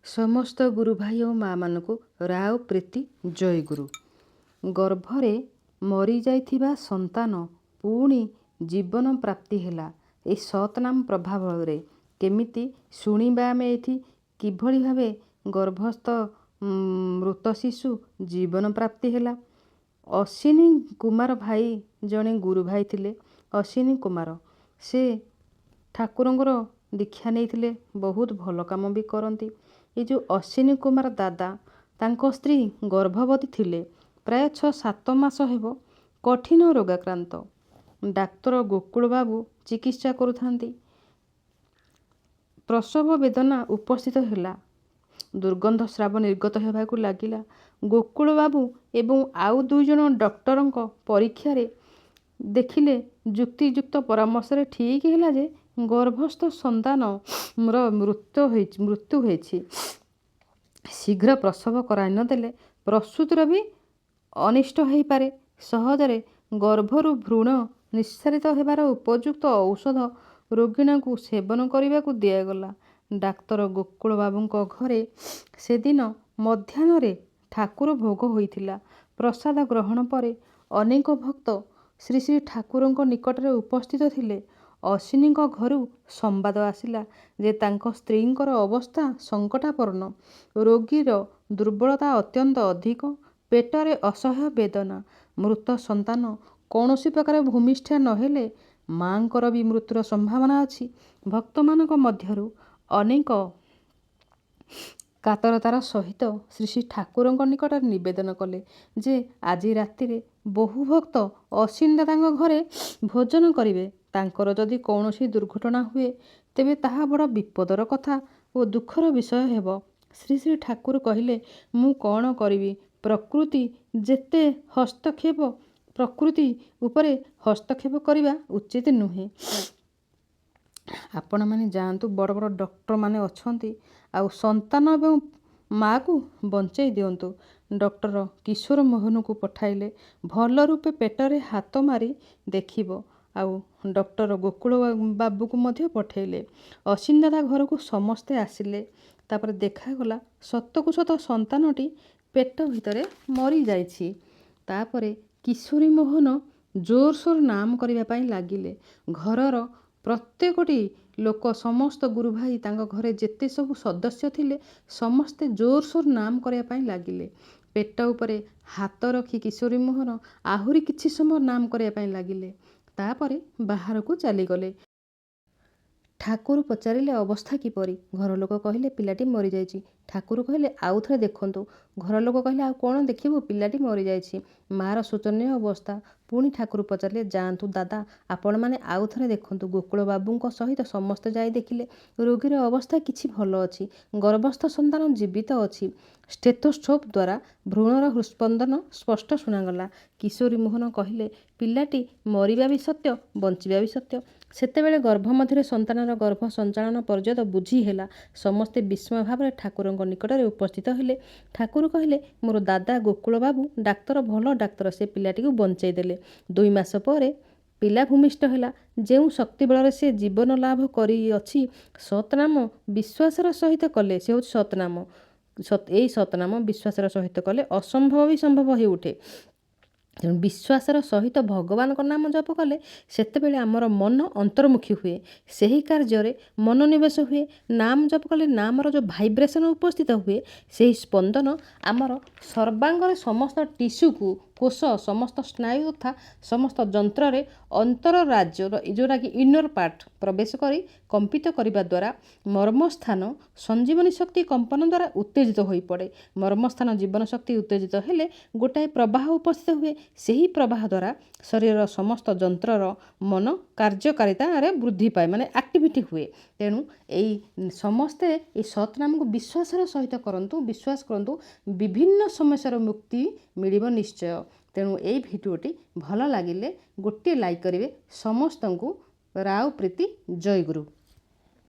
ସମସ୍ତ ଗୁରୁ ଭାଇ ଓ ମାଆମାନଙ୍କୁ ରାଓ ପ୍ରୀତି ଜୟଗୁରୁ। ଗର୍ଭରେ ମରିଯାଇଥିବା ସନ୍ତାନ ପୁଣି ଜୀବନ ପ୍ରାପ୍ତି ହେଲା ଏଇ ସତନାମ ପ୍ରଭାବରେ। କେମିତି ଶୁଣିବା ଆମେ ଏଇଠି କିଭଳି ଭାବେ ଗର୍ଭସ୍ଥ ମୃତ ଶିଶୁ ଜୀବନ ପ୍ରାପ୍ତି ହେଲା। ଅଶ୍ୱିନୀ କୁମାର ଭାଇ ଜଣେ ଗୁରୁ ଭାଇ ଥିଲେ। ଅଶ୍ୱିନୀ କୁମାର ସେ ଠାକୁରଙ୍କର ଦୀକ୍ଷା ନେଇଥିଲେ, ବହୁତ ଭଲ କାମ ବି କରନ୍ତି। ଏ ଯେଉଁ ଅଶ୍ୱିନୀ କୁମାର ଦାଦା, ତାଙ୍କ ସ୍ତ୍ରୀ ଗର୍ଭବତୀ ଥିଲେ ପ୍ରାୟ 6-7 ମାସ ହେବ, କଠିନ ରୋଗାକ୍ରାନ୍ତ। ଡାକ୍ତର ଗୋକୁଳ ବାବୁ ଚିକିତ୍ସା କରୁଥାନ୍ତି। ପ୍ରସବ ବେଦନା ଉପସ୍ଥିତ ହେଲା, ଦୁର୍ଗନ୍ଧ ସ୍ରାବ ନିର୍ଗତ ହେବାକୁ ଲାଗିଲା। ଗୋକୁଳ ବାବୁ ଏବଂ ଆଉ 2 ଜଣ ଡକ୍ଟରଙ୍କ ପରୀକ୍ଷାରେ ଦେଖିଲେ, ଯୁକ୍ତିଯୁକ୍ତ ପରାମର୍ଶରେ ଠିକ୍ ହେଲା ଯେ ଗର୍ଭସ୍ଥ ସନ୍ତାନର ମୃତ୍ୟୁ ହେଇଛି। ଶୀଘ୍ର ପ୍ରସବ କରାଇ ନଦେଲେ ପ୍ରସୂତିର ବି ଅନିଷ୍ଟ ହେଇପାରେ ସହଜରେ। ଗର୍ଭରୁ ଭ୍ରୂଣ ନିଃସାରିତ ହେବାର ଉପଯୁକ୍ତ ଔଷଧ ରୋଗିଣାକୁ ସେବନ କରିବାକୁ ଦିଆଗଲା। ଡାକ୍ତର ଗୋକୁଳ ବାବୁଙ୍କ ଘରେ ସେଦିନ ମଧ୍ୟାହ୍ନରେ ଠାକୁର ଭୋଗ ହୋଇଥିଲା। ପ୍ରସାଦ ଗ୍ରହଣ ପରେ ଅନେକ ଭକ୍ତ ଶ୍ରୀ ଶ୍ରୀ ଠାକୁରଙ୍କ ନିକଟରେ ଉପସ୍ଥିତ ଥିଲେ। ଅଶ୍ୱିନୀଙ୍କ ଘରୁ ସମ୍ବାଦ ଆସିଲା ଯେ ତାଙ୍କ ସ୍ତ୍ରୀଙ୍କର ଅବସ୍ଥା ସଙ୍କଟାପନ୍ନ, ରୋଗୀର ଦୁର୍ବଳତା ଅତ୍ୟନ୍ତ ଅଧିକ, ପେଟରେ ଅସହ୍ୟ ବେଦନା, ମୃତ ସନ୍ତାନ କୌଣସି ପ୍ରକାର ଭୂମିଷ୍ଠ ନହେଲେ ମାଆଙ୍କର ବି ମୃତ୍ୟୁର ସମ୍ଭାବନା ଅଛି। ଭକ୍ତମାନଙ୍କ ମଧ୍ୟରୁ ଅନେକ କାତରତାର ସହିତ ଶ୍ରୀ ଶ୍ରୀ ଠାକୁରଙ୍କ ନିକଟରେ ନିବେଦନ କଲେ ଯେ ଆଜି ରାତିରେ ବହୁ ଭକ୍ତ ଅଶ୍ୱିନୀ ଦାଦାଙ୍କ ଘରେ ଭୋଜନ କରିବେ, ତାଙ୍କର ଯଦି କୌଣସି ଦୁର୍ଘଟଣା ହୁଏ ତେବେ ତାହା ବଡ଼ ବିପଦର କଥା ଓ ଦୁଃଖର ବିଷୟ ହେବ। ଶ୍ରୀ ଶ୍ରୀ ଠାକୁର କହିଲେ, ମୁଁ କ'ଣ କରିବି? ପ୍ରକୃତି ଯେତେ ହସ୍ତକ୍ଷେପ, ପ୍ରକୃତି ଉପରେ ହସ୍ତକ୍ଷେପ କରିବା ଉଚିତ ନୁହେଁ। ଆପଣମାନେ ଯାଆନ୍ତୁ, ବଡ଼ ବଡ଼ ଡକ୍ଟରମାନେ ଅଛନ୍ତି, ଆଉ ସନ୍ତାନ ଏବଂ ମାଆକୁ ବଞ୍ଚେଇ ଦିଅନ୍ତୁ। ଡକ୍ଟର କିଶୋର ମୋହନକୁ ପଠାଇଲେ, ଭଲ ରୂପେ ପେଟରେ ହାତ ମାରି ଦେଖିବ। ଆଉ ଡକ୍ଟର ଗୋକୁଳ ବାବୁକୁ ମଧ୍ୟ ପଠାଇଲେ। ଅଶ୍ୱିନୀ ଦାଦା ଘରକୁ ସମସ୍ତେ ଆସିଲେ। ତାପରେ ଦେଖାଗଲା ସତକୁ ସତ ସନ୍ତାନଟି ପେଟ ଭିତରେ ମରିଯାଇଛି। ତାପରେ କିଶୋରୀ ମୋହନ ଜୋରସୋର ନାମ କରିବା ପାଇଁ ଲାଗିଲେ। ଘରର ପ୍ରତ୍ୟେକଟି ଲୋକ, ସମସ୍ତ ଗୁରୁ ଭାଇ, ତାଙ୍କ ଘରେ ଯେତେ ସବୁ ସଦସ୍ୟ ଥିଲେ, ସମସ୍ତେ ଜୋରସୋର ନାମ କରିବା ପାଇଁ ଲାଗିଲେ। ପେଟ ଉପରେ ହାତ ରଖି କିଶୋରୀ ମୋହନ ଆହୁରି କିଛି ସମୟ ନାମ କରିବା ପାଇଁ ଲାଗିଲେ। ତାପରେ ବାହାରକୁ ଚାଲିଗଲେ। ଠାକୁର ପଚାରିଲେ, ଅବସ୍ଥା କିପରି? ଘର ଲୋକ କହିଲେ, ପିଲାଟି ମରିଯାଇଛି। ଠାକୁର କହିଲେ, ଆଉ ଥରେ ଦେଖନ୍ତୁ। ଘର ଲୋକ କହିଲେ, ଆଉ କ'ଣ ଦେଖିବୁ? ପିଲାଟି ମରିଯାଇଛି, ମାଆର ଶୋଚନୀୟ ଅବସ୍ଥା। ପୁଣି ଠାକୁର ପଚାରିଲେ, ଯାଆନ୍ତୁ ଦାଦା, ଆପଣମାନେ ଆଉ ଥରେ ଦେଖନ୍ତୁ। ଗୋକୁଳ ବାବୁଙ୍କ ସହିତ ସମସ୍ତେ ଯାଇ ଦେଖିଲେ, ରୋଗୀର ଅବସ୍ଥା କିଛି ଭଲ ଅଛି, ଗର୍ଭସ୍ଥ ସନ୍ତାନ ଜୀବିତ ଅଛି। ଷ୍ଟେଥୋସ୍କୋପ୍ ଦ୍ୱାରା ଭ୍ରୂଣର ହୃତ୍ସ୍ପନ୍ଦନ ସ୍ପଷ୍ଟ ଶୁଣାଗଲା। କିଶୋରୀ ମୋହନ କହିଲେ, ପିଲାଟି ମରିବା ବି ସତ୍ୟ, ବଞ୍ଚିବା ବି ସତ୍ୟ। ସେତେବେଳେ ଗର୍ଭ ମଧ୍ୟରେ ସନ୍ତାନର ଗର୍ଭ ସଞ୍ଚାଳନ ପର୍ଯ୍ୟନ୍ତ ବୁଝି ହେଲା। ସମସ୍ତେ ବିସ୍ମୟ ଭାବରେ ଠାକୁରଙ୍କ ନିକଟରେ ଉପସ୍ଥିତ ହେଲେ। ଠାକୁର କହିଲେ, ମୋର ଦାଦା ଗୋକୁଳ ବାବୁ ଡାକ୍ତର, ଭଲ ଡାକ୍ତର, ସେ ପିଲାଟିକୁ ବଞ୍ଚେଇ ଦେଲେ। 2 ମାସ ପରେ ପିଲା ଭୂମିଷ୍ଠ ହେଲା। ଯେଉଁ ଶକ୍ତି ବଳରେ ସେ ଜୀବନ ଲାଭ କରିଅଛି, ସତନାମ ବିଶ୍ୱାସର ସହିତ କଲେ, ସେ ହେଉଛି ସତନାମ। ଏଇ ସତନାମ ବିଶ୍ୱାସର ସହିତ କଲେ ଅସମ୍ଭବ ବି ସମ୍ଭବ ହୋଇଉଠେ। ତେଣୁ ବିଶ୍ୱାସର ସହିତ ଭଗବାନଙ୍କ ନାମ ଜପ କଲେ ସେତେବେଳେ ଆମର ମନ ଅନ୍ତର୍ମୁଖୀ ହୁଏ, ସେହି କାର୍ଯ୍ୟରେ ମନୋନିବେଶ ହୁଏ। ନାମ ଜପ କଲେ ନାମର ଯେଉଁ ଭାଇବ୍ରେସନ୍ ଉପସ୍ଥିତ ହୁଏ, ସେହି ସ୍ପନ୍ଦନ ଆମର ସର୍ବାଙ୍ଗରେ ସମସ୍ତ ଟିସୁକୁ, କୋଷ, ସମସ୍ତ ସ୍ନାୟୁ ତଥା ସମସ୍ତ ଯନ୍ତ୍ରରେ ଅନ୍ତର ରାଜ୍ୟର ଯେଉଁଟାକି ଇନର୍ ପାର୍ଟ ପ୍ରବେଶ କରି କମ୍ପିତ କରିବା ଦ୍ୱାରା ମର୍ମସ୍ଥାନ ସଞ୍ଜୀବନୀ ଶକ୍ତି କମ୍ପନ ଦ୍ୱାରା ଉତ୍ତେଜିତ ହୋଇପଡ଼େ। ମର୍ମସ୍ଥାନ ଜୀବନ ଶକ୍ତି ଉତ୍ତେଜିତ ହେଲେ ଗୋଟାଏ ପ୍ରବାହ ଉପସ୍ଥିତ ହୁଏ। ସେହି ପ୍ରବାହ ଦ୍ୱାରା ଶରୀରର ସମସ୍ତ ଯନ୍ତ୍ରର ମନ କାର୍ଯ୍ୟକାରିତାରେ ବୃଦ୍ଧି ପାଏ, ମାନେ ଆକ୍ଟିଭିଟି ହୁଏ। ତେଣୁ ଏଇ ସମସ୍ତେ ଏଇ ସତନାମକୁ ବିଶ୍ୱାସର ସହିତ କରନ୍ତୁ, ବିଶ୍ୱାସ କରନ୍ତୁ, ବିଭିନ୍ନ ସମସ୍ୟାର ମୁକ୍ତି ମିଳିବ ନିଶ୍ଚୟ। ତେଣୁ ଏଇ ଭିଡ଼ିଓଟି ଭଲ ଲାଗିଲେ ଗୋଟିଏ ଲାଇକ୍ କରିବେ। ସମସ୍ତଙ୍କୁ ରାଓ ପ୍ରୀତି, ଜୟଗୁରୁ।